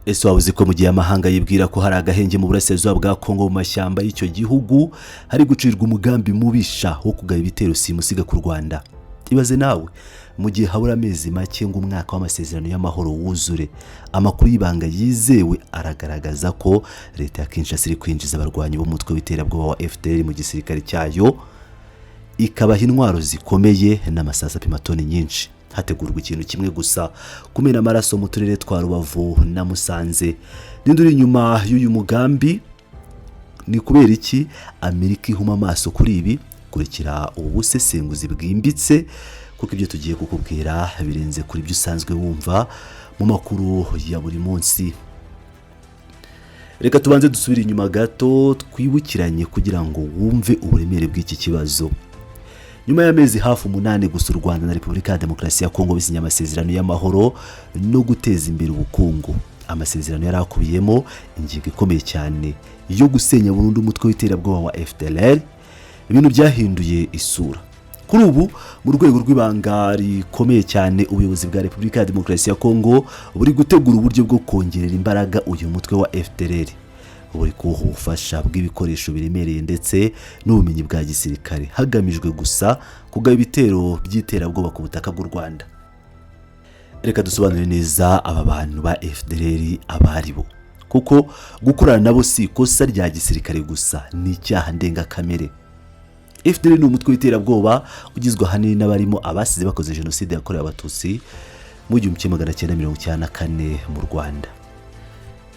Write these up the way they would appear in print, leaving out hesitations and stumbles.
Ese waba uzi ko mu gihe amahanga yibwira ko hari agahenge mu burasirazuba bwa Kongo, mu mashyamba y'icyo gihugu hari gucirwa umugambi mubisha wo kugaba ibitero simusiga ku Rwanda? Ibaze nawe, mu gihe habura amezi make ngo umwaka w'amasezerano y'amahoro wuzure, amakuru y'ibanga yizewe aragaragaza ko leta ya Kinshasa iri kwinjiza abarwanyi b'umutwe w'iterabwoba wa FDLR mu gisirikare cyayo, ikabaha intwaro zikomeye n'amasasu apima toni nyinshi, hategurwa ikintu kimwe gusa: kumena amaraso mu turere twa Rubavu na Musanze. Ninde uri inyuma y'uyu mugambi? Ni kubera iki Amerika ihuma amaso kuri ibi? Kurikira ubu busesenguzi bwimbitse, kuko ibyo tugiye kukubwira birenze kuri ibyo usanzwe wumva mu makuru ya buri munsi. Reka tubanze dusubire inyuma gato, twibukiranye kugira ngo wumve uburemere bw'iki kibazo. Nyuma y'amezi hafi 8 gusa u Rwanda na Repubulika ya Demokarasi ya Kongo bisinya amasezerano y'amahoro no guteza imbere ubukungu, amasezerano yari akubiyemo ingingo ikomeye cyane yo gusenya burundu umutwe w'iterabwoba wa FDLR, ibintu byahinduye isura. Kuri ubu, mu rwego rw'ibanga rikomeye cyane, ubuyobozi bwa Repubulika ya Demokarasi ya Kongo buri gutegura uburyo bwo kongerera imbaraga uyu mutwe wa FDLR, buri kuwuha ubufasha bw'ibikoresho biremereye ndetse n'ubumenyi bwa gisirikare, hagamijwe gusa kugaba ibitero by'iterabwoba ku butaka bw'u Rwanda. Reka dusobanure neza aba bantu ba FDLR abo ari bo, kuko gukorana nabo si ikosa rya gisirikare gusa, ni icyaha ndengakamere. FDLR ni umutwe w'iterabwoba ugizwe ahanini n'abarimo abasize bakoze Jenoside yakorewe Abatutsi mu 1994 mu Rwanda.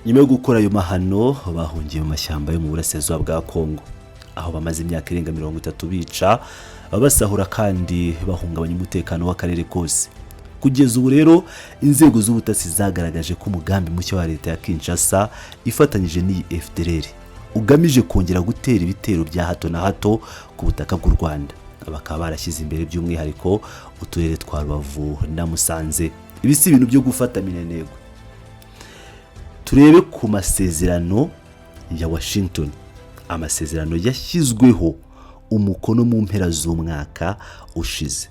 Nyuma yo gukora ayo mahano, bahungiye mu mashyamba yo mu burasirazuba bwa Kongo, aho bamaze imyaka irenga 30 bica, basahura kandi bahungabanya umutekano w'akarere kose. Kugeza ubu rero, inzego z'ubutasi zagaragaje ko umugambi mushya wa leta ya Kinshasa ifatanyije n'iyi FDLR ugamije kongera gutera ibitero bya hato na hato ku butaka bw'u Rwanda, bakaba barashyize imbere by'umwihariko uturere twa Rubavu na Musanze. Ibi si ibintu byo gufata minenegwe. Turebe ku masezerano ya Washington, amasezerano yashyizweho umukono mu mpera z'umwaka ushize,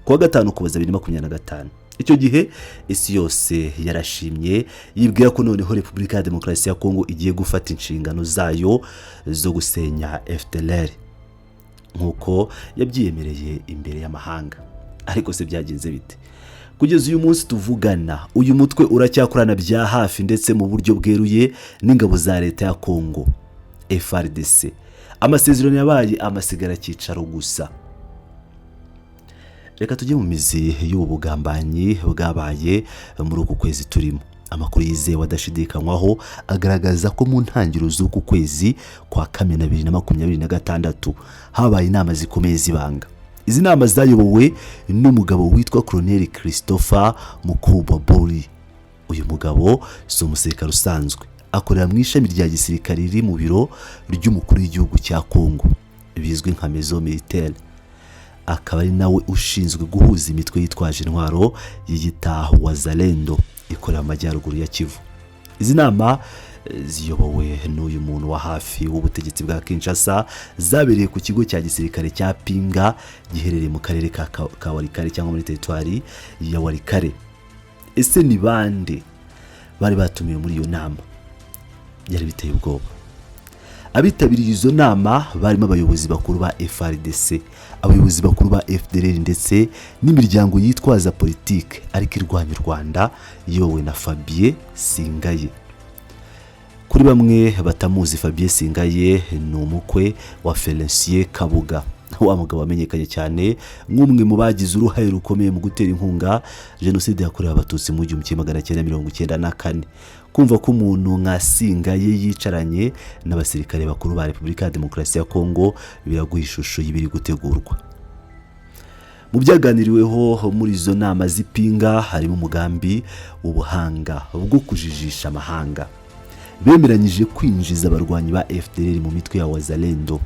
kuwa 5 Ukuboza 2025. Icyo gihe isi yose yarashimye, yibwira ko noneho Repubulika ya Demokarasi ya Kongo igiye gufata inshingano zayo zo gusenya FDLR nk'uko yabyiyemereye imbere y'amahanga. Ariko se byagenze bite? Kugeza uyu munsi tuvugana, uyu mutwe uracyakorana bya hafi ndetse mu buryo bweruye n'ingabo za leta ya Kongo, FARDC. Amasezerano yabaye amasigara cyicaro gusa. Reka tujye mu mizi y'ubu bugambanyi bwabaye muri uku kwezi turimo. Amakuru yizewe adashidikanywaho agaragaza ko mu ntangiriro z'uku kwezi kwa Kamena 2026 habaye inama zikomeye z'ibanga. Izi nama zayobowe n'umugabo witwa Colonel Christopher Mukubwa Bori. Uyu mugabo si umusirikare usanzwe, akorera mu ishami rya gisirikare riri mu biro ry'umukuru w'igihugu cya Kongo, bizwi nka Maison Militaire, akaba ari nawe ushinzwe guhuza imitwe yitwaje intwaro yiyita Wazalendo ikorera amajyaruguru ya Kivu. Izi nama ziyobowe n'uyu muntu wa hafi w'ubutegetsi bwa Kinshasa zabereye ku kigo cya gisirikare cya Pinga giherereye mu karere ka Walikale cyangwa muri teritwari ya Walikale. Ese ni bande bari batumiwe muri iyo nama? Byari biteye ubwoba. Abitabiriye izo nama barimo abayobozi bakuru ba FARDC, abayobozi bakuru ba FDLR ndetse n'imiryango yitwaza politike ariko irwanya u Rwanda iyobowe na Fabien Singaye. Kuri bamwe batamuzi, Fabien Singaye ni umukwe wa Felicien Kabuga, wa mugabo wamenyekanye cyane nk'umwe mu bagize uruhare rukomeye mu gutera inkunga Jenoside yakorewe Abatutsi mu 1994. Kumva ko umuntu nka Singaye yicaranye n'abasirikare bakuru ba Repubulika ya Demokarasi ya Kongo biraguha ishusho y'ibiri gutegurwa. Mu byaganiriweho muri izo nama z'ipinga harimo umugambi w'ubuhanga bwo kujijisha amahanga. Bemeranyije kwinjiza abarwanyi ba FDLR mu mitwe ya Wazalendo.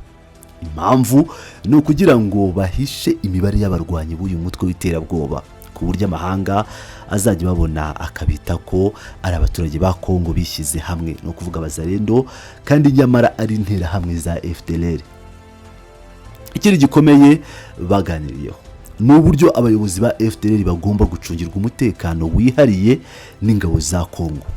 Impamvu ni ukugira ngo bahishe imibare y'abarwanyi b'uyu mutwe w'iterabwoba, ku buryo amahanga azajya babona akabita ko ari abaturage ba Kongo bishyize hamwe, ni ukuvuga Abazalendo, kandi nyamara ari interahamwe za FDLR. Ikindi gikomeye baganiriyeho ni uburyo abayobozi ba FDLR bagomba gucungirwa umutekano wihariye n'ingabo za Kongo.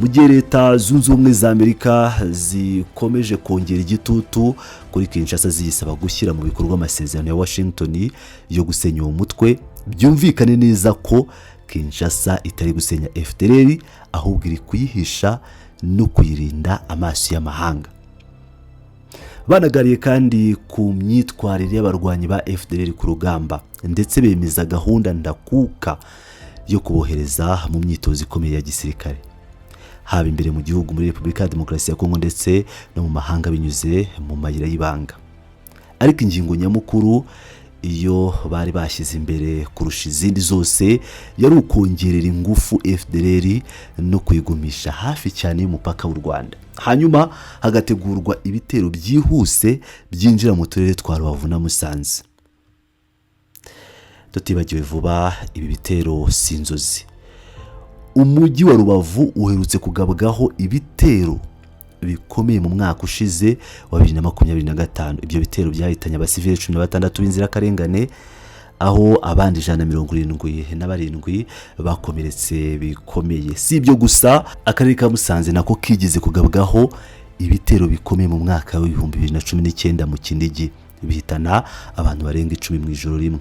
Mu gihe Leta Zunze Ubumwe za Amerika zikomeje kongera igitutu kuri Kinshasa ziyisaba gushyira mu bikorwa amasezerano ya Washington yo gusenya uwo mutwe, byumvikane neza ko Kinshasa itari gusenya FDLR, ahubwo iri kuyihisha no kuyirinda amaso y'amahanga. Banaganiriye kandi ku myitwarire y'abarwanyi ba FDLR ku rugamba, ndetse bemeza gahunda ndakuka yo kubohereza mu myitozo ikomeye ya gisirikare, haba imbere mu gihugu muri Repubulika ya Demokarasi ya Kongo ndetse no mu mahanga binyuze mu mayira y'ibanga. Ariko ingingo nyamukuru iyo bari bashyize imbere kurusha izindi zose yari ukongerera ingufu FDLR no kuyigumisha hafi cyane y'umupaka w'u Rwanda, hanyuma hagategurwa ibitero byihuse byinjira mu turere twa Rubavu na Musanze. Tutibagiwe vuba, ibi bitero si inzozi. Umujyi wa Rubavu uherutse kugabwaho ibitero bikomeye mu mwaka ushize wa 2025. Ibyo bitero byahitanye abasivili 16 b'inzirakarengane, aho abandi 177 bakomeretse bikomeye. Si ibyo gusa, akarere ka Musanze nako kigeze kugabwaho ibitero bikomeye mu mwaka wa 2019 mu Kinigi, bihitana abantu barenga 10 mu ijoro rimwe.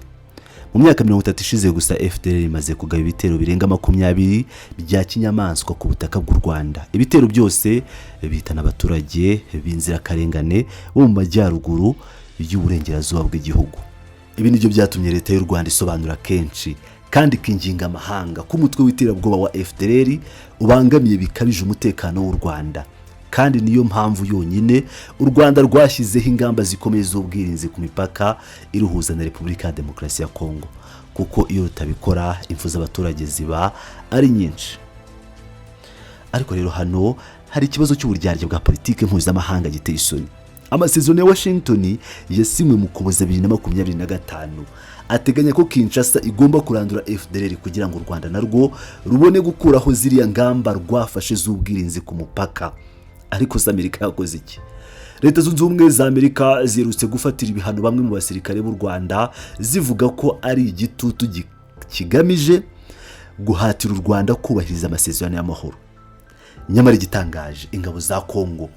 Mu myaka 30 ishize gusa, FDLR imaze kugaba ibitero birenga 20 bya kinyamaswa ku butaka bw'u Rwanda. Ibitero byose bihitana abaturage b'inzirakarengane bo mu majyaruguru y'uburengerazuba bw'igihugu. Ibi nibyo byatumye Leta y'u Rwanda isobanura kenshi kandi ikinginga amahanga ko umutwe w'iterabwoba wa FDLR ubangamiye bikabije umutekano w'u Rwanda, kandi niyo mpamvu yonyine u Rwanda rwashyizeho ingamba zikomeye z'ubwirinzi ku mipaka iruhuza na Repubulika ya Demokarasi ya Kongo, kuko iyo rutabikora impfu z'abaturage ziba ari nyinshi. Ariko rero hano hari ikibazo cy'uburyarya bwa politiki mpuzamahanga giteye isoni. Amasezerano ya Washington yasinywe mu Kuboza 2025 ateganya ko Kinshasa igomba kurandura FDLR kugira ngo u Rwanda narwo rubone gukuraho ziriya ngamba rwafashe z'ubwirinzi ku mupaka. Ariko se Amerika yakoze iki? Leta Zunze Ubumwe za Amerika ziherutse gufatira ibihano bamwe mu basirikare b'u Rwanda, zivuga ko ari igitutu kigamije guhatira u Rwanda kubahiriza amasezerano y'amahoro. Nyamara igitangaje, ingabo za Kongo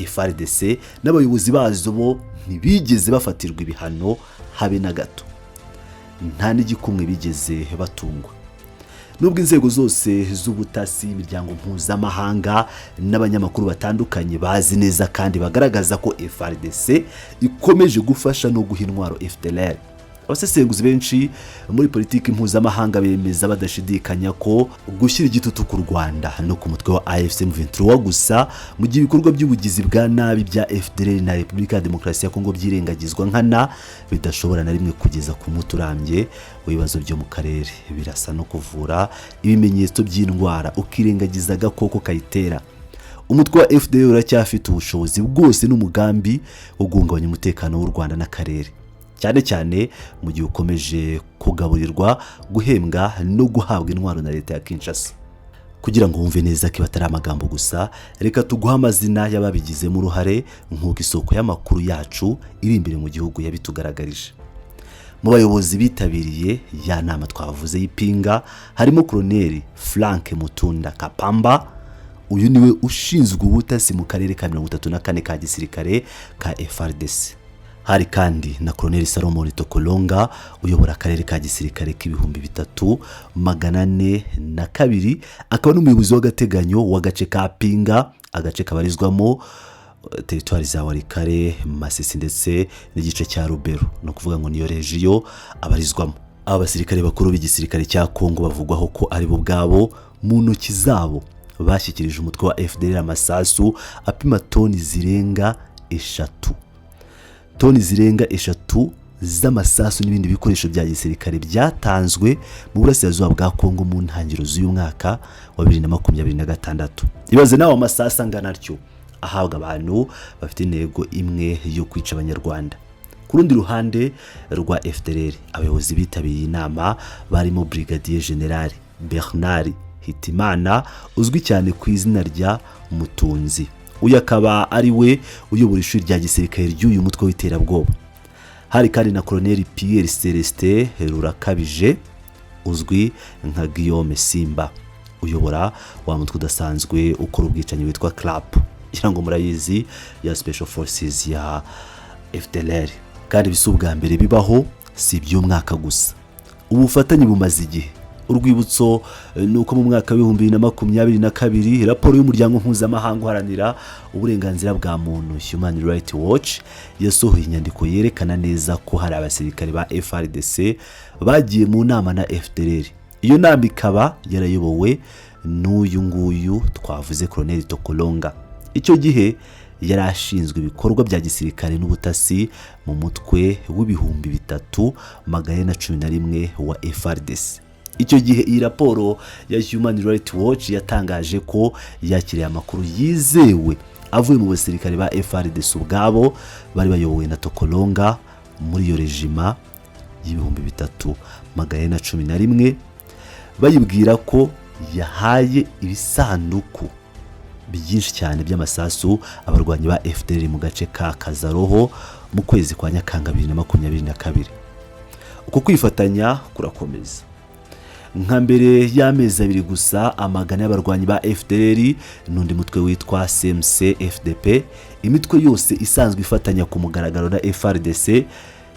FARDC n'abayobozi bazo bo ntibigeze bafatirwa ibihano habe na gato, nta n'igikumwe bigeze batungwa, nubwo inzego zose z'ubutasi, imiryango mpuzamahanga n'abanyamakuru batandukanye bazi neza kandi bagaragaza ko FARDC ikomeje gufasha no guha intwaro FDLR. Abasesenguzi benshi muri politiki mpuzamahanga bemeza badashidikanya ko gushyira igitutu ku Rwanda no ku mutwe wa AFC M23 gusa, mu gihe ibikorwa by'ubugizi bwa nabi bya FDLR na Repubulika ya Demokarasi ya Kongo byirengagizwa nkana, bidashobora na rimwe kugeza ku muti urambye w'ibibazo byo mu karere. Birasa no kuvura ibimenyetso by'indwara ukirengagiza agakoko kayitera. Umutwe wa FDLR uracyafite ubushobozi bwose n'umugambi wo guhungabanya umutekano w'u Rwanda n'akarere, cyane cyane mu gihe ukomeje kugaburirwa, guhembwa no guhabwa intwaro na leta ya Kinshasa. Kugira ngo wumve neza ko atari amagambo gusa, reka tuguhe amazina y'ababigizemo uruhare nk'uko isoko y'amakuru yacu iri imbere mu gihugu yabitugaragarije. Mu bayobozi bitabiriye ya nama twavuze y'ipinga harimo Koloneli Frank Mutunda Kapamba. Uyu niwe ushinzwe ubutasi mu karere ka 34 ka gisirikare ka FARDC. Hari kandi na Koloneli Salomon Tokolonga uyobora akarere ka gisirikare k'3402, akaba n'umuyobozi w'agateganyo w'agace ka Pinga, agace kabarizwamo teritwari za Walikale, Masisi ndetse n'igice cya Rubero, ni ukuvuga ngo niyo région abarizwamo. Aba basirikare bakuru b'igisirikare cya Kongo bavugwaho ko ari bo ubwabo mu ntoki zabo bashyikirije umutwe wa FDLR amasasu apima toni zirenga 3, toni zirenga 3 z'amasasu n'ibindi bikoresho bya gisirikare byatanzwe mu burasirazuba bwa Kongo mu ntangiriro z'uyu mwaka wa 2026. Ibaze nawe amasasu angana atyo ahabwa abantu bafite intego imwe yo kwica Abanyarwanda. Ku rundi ruhande rwa FDLR, abayobozi bitabiriye inama barimo Brigadier General Bernard Hitimana uzwi cyane ku izina rya Mutunzi. Uyu akaba ari we uyobora ishuri rya gisirikare ry'uyu mutwe w'iterabwoba. Hari kandi na Colonel Pierre Celestin Rurakabije uzwi nka Guillaume Simba. Uyobora wa mutwe udasanzwe ukora ubwicanyi witwa CRAP, ngira ngo murayizi, ya Special Forces ya FDLR. Kandi ibi si ubwa mbere bibaho, si iby'umwaka gusa, ubufatanye bumaze igihe. Urwibutso ni uko mu mwaka w'2022 raporo y'umuryango mpuzamahanga uharanira uburenganzira bwa muntu, Human Rights Watch, yasohoye inyandiko yerekana neza ko hari abasirikare ba FARDC bagiye mu nama na FDLR. Iyo nama ikaba yarayobowe n'uyu nguyu twavuze, Colonel Tokolonga. Icyo gihe yari ashinzwe ibikorwa bya gisirikare n'ubutasi mu mutwe w'3411 wa FARDC. Icyo gihe iyi raporo ya Human Rights Watch yatangaje ko yakiriye amakuru yizewe avuye mu basirikare ba FARDC ubwabo bari bayobowe na Tokolonga muri iyo régiment y'3411, bayibwira ko yahaye ibisanduku byinshi cyane by'amasasu abarwanyi ba FDLR mu gace ka Kazaroho mu kwezi kwa Nyakanga 2022. Uko kwifatanya kurakomeza. Nka mbere y'amezi 2 gusa, amagana y'abarwanyi ba FDLR n'undi mutwe witwa CMC FDP, imitwe yose isanzwe ifatanya ku mugaragaro na FARDC,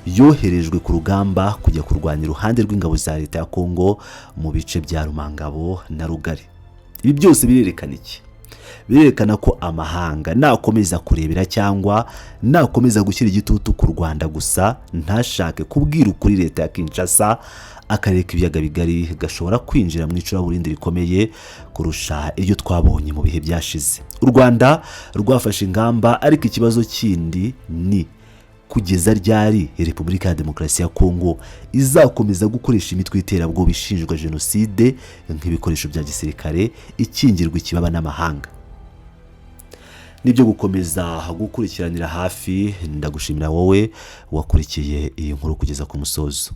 yoherejwe ku rugamba kujya kurwanya iruhande rw'ingabo za leta ya Kongo mu bice bya Rumangabo na Rugari. Ibi byose birerekana iki? Birerekana ko amahanga nakomeza kurebera cyangwa nakomeza gushyira igitutu ku Rwanda gusa, ntashake kubwira ukuri leta ya Kinshasa, akarere k'Ibiyaga Bigari gashobora kwinjira mu icuraburindi rikomeye kurusha iryo twabonye mu bihe byashize. U Rwanda rwafashe ingamba, ariko ikibazo kindi ni kugeza ryari Repubulika ya Demokarasi ya Kongo izakomeza gukoresha imitwe y'iterabwoba ishinjwa jenoside nk'ibikoresho bya gisirikare, ikingirwa ikibaba n'amahanga? Nibyo gukomeza gukurikiranira hafi. Ndagushimira wowe wakurikiye iyi nkuru kugeza ku musozo.